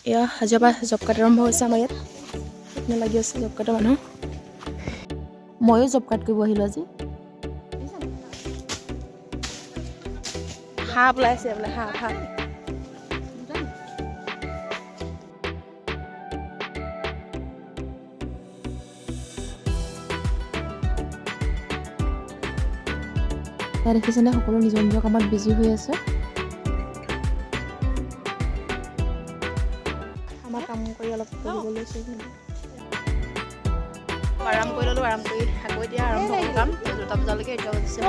এয়া আজিৰ পৰা জব কাৰ্ড আৰম্ভ হৈছে আমাৰ ইয়াত। এইপিনে লাগি আছে জব কাৰ্ডৰ মানুহ। ময়ো জব কাৰ্ড কৰিব আহিলোঁ আজি। সাপ ওলাইছে বোলে, সাপ সাপ। ইয়াত দেখিছেনে সকলো নিজৰ নিজৰ কামত বিজি হৈ আছে। আমাৰ কাম কৰি অলপ কৰিব লৈছোঁ। আৰাম কৰি ল'লোঁ, আৰাম কৰি আকৌ এতিয়া আৰম্ভ কৰোঁ কাম। 2টা বজালৈকে এতিয়া বাজিছে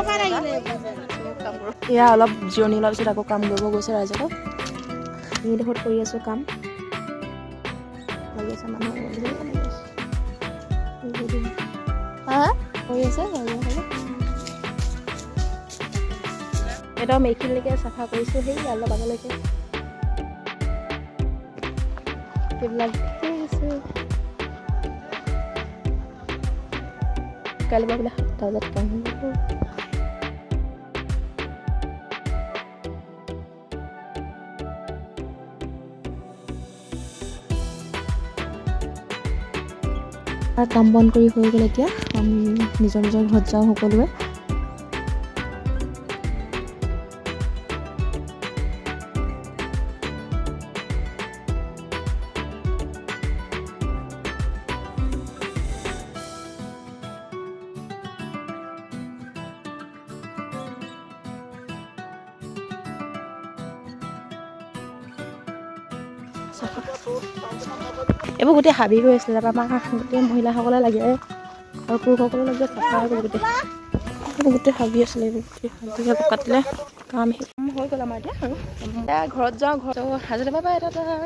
কাম কৰোঁ। এয়া অলপ জিৰণি লোৱাৰ পিছত আকৌ কাম কৰিব গৈছে ৰাইজসকল। এইডোখৰত কৰি আছোঁ কাম, লাগি আছে মানুহ কৰি আছে ৰাইজসকলে। একদম এইখিনিলৈকে চাফা কৰিছোঁ, সেই অলপ আগলৈকে সেইবিলাক আছে। কাইলৈ পৰা বোলে 7টা বজাত কাম হ'ব। কাম বন কৰি হৈ গ'ল, এতিয়া আমি নিজৰ নিজৰ ঘৰত যাওঁ সকলোৱে। এইবোৰ গোটেই হাবি হৈ আছিলে, তাৰপৰা আমাৰ গোটেই মহিলাসকলে লাগে আৰু পুৰুষসকলে লাগে চাফা হৈ গ'ল গোটেই। এইবোৰ গোটেই হাবি আছিলে, এইবোৰ গোটেই হাবি কাটিলে কাম হৈ গ'ল আমাৰ এতিয়া। আৰু এতিয়া ঘৰত যাওঁ, ঘৰত আজিলৈ বাই বাই, টাটা।